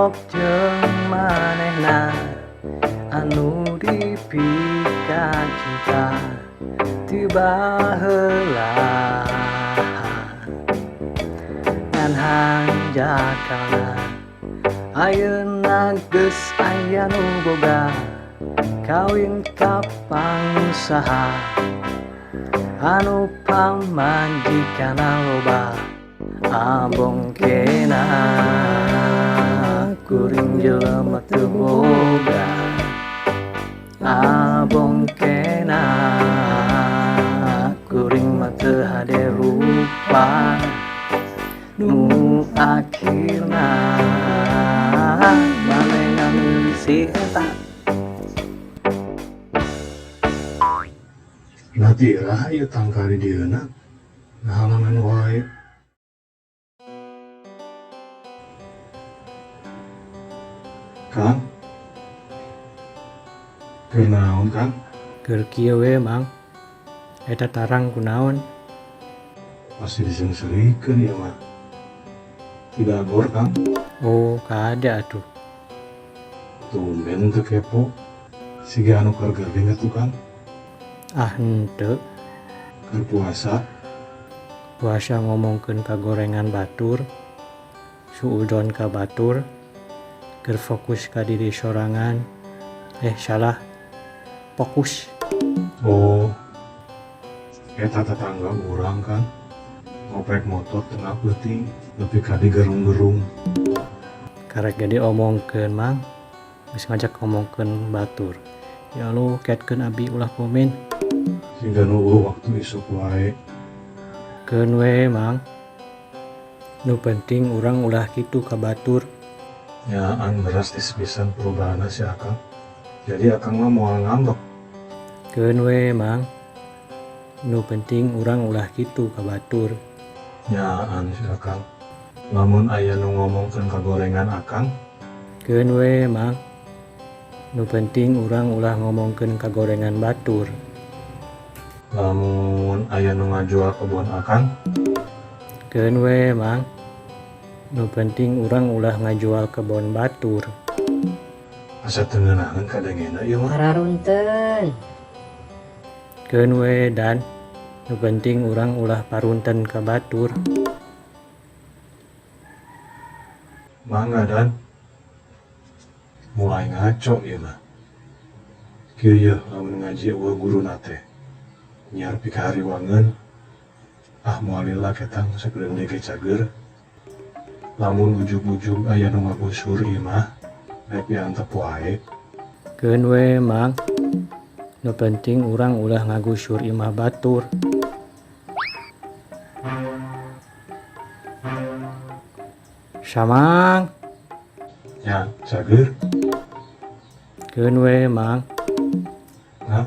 Salok jeung manehna anu dipika cinta ti baheula, ngan hanjakalna ayeuna geus aya nu boga, kawin ka pangusaha anu pamajikanna loba. Abongkena kuring jelema teu boga, abongkena kuring mah teu hade rupa, nu akhirna manehna milih si eta. Nah, iraha ieu tangkal di dieuna ngahalangan wae. Kang, keur naon, Kang? Keur kieu we, Mang. Eta tarang kunaon? Pasti diseungseurikeun ieu mah. Tidak gor, Kang. Oh, kade atuh. Tumben teu kepo. Siga anu keur gering atuh, Kang. Ah, henteu. Keur puasa. Puasa ngomongkeun kagorengan batur, suudzon ka batur, keur fokus ka diri sorangan. Eh, salah. Fokus. Oh. Eta tetangga urang, Kang. Ngoprek motor tengah peuting nepi ka digerung-gerung. Karek ge diomongkeun, Mang. Geus ngajak ngomongkeun batur. Ya Allah, ketkeun abi ulah komen. Siga nu eueuh waktu isuk wae. Keun we, Mang. Nu penting urang ulah kitu ka batur. Nyaan drastis pisan perubahanna si Akang. Jadi Akang mah moal ngambek. Keun we, Mang. Nu penting urang ulah kitu ka batur. Nyaan si Akang. Lamun aya nu ngomongkeun kagorengan Akang. Keun we, Mang. Nu penting urang ulah ngomongkeun kagorengan batur. Lamun aya nu ngajual kebon Akang. Keun we, Mang. Nu penting urang ulah ngajual kebon batur. Asa teu ngeunaheun kadengena ieu mah. Pararunten. Keun we, Dan. Nu penting urang ulah parunten ka batur. Mangga, Dan. Mulai ngaco ieu mah. Kieu yeuh lamun ngaji eueuh guruna teh. Nyiar pikahariwangeun. Ah, moal lila ketang sakedeung deui ge cager. Lamun ujug-ujug aya nu ngagusur imah, rek diantep wae. Keun we, Mang. Nu penting urang ulah ngagusur imah batur. Samang. Ya, cager. Keun we, Mang. Nah.